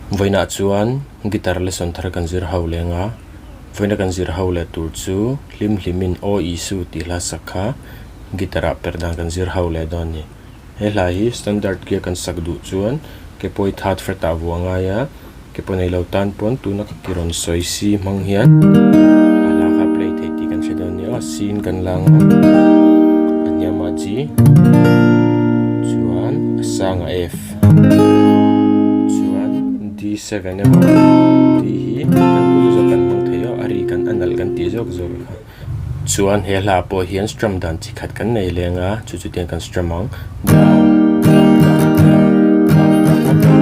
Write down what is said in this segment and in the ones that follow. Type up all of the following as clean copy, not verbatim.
Vawiinah chuan guitar lesson thar kan zir ho leng a, vawiina kan zir ho leh tur chu hlim hlimin Aw Isu tih hla sak kha guitar ah perh dan kan zir ho leh dawn a ni. He hla hi standard gear kan sak duh chuan ke pawi third fret ah vuah ngai a, ke paw nei lo tan pawn tuna ka ki rawn sawi C hmang hian a hla kha play thei tih kan hre dawn a ni aw, C in kan lang a, a hniamah G chuan a sangah F. Chuan D7 emaw D hi kan duh zawk kan hmang thei a, a ri kan a nalh kan tih zawk zawk kha. Chuan he hla pawh hian strum dan chi khat kan nei leng a, chu chu tiang kan strum ang. Down, down, down, down, down, down,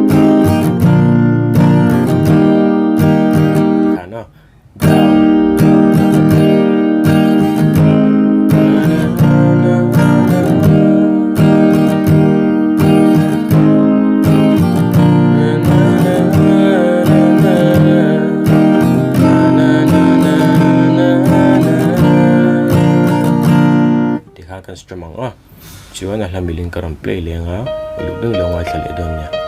up, tikhan a. Tikhan kan strum ang a, chuan a hla milin ka rawn play leng a, uluk deuh lo ngaithla leh dawn nia.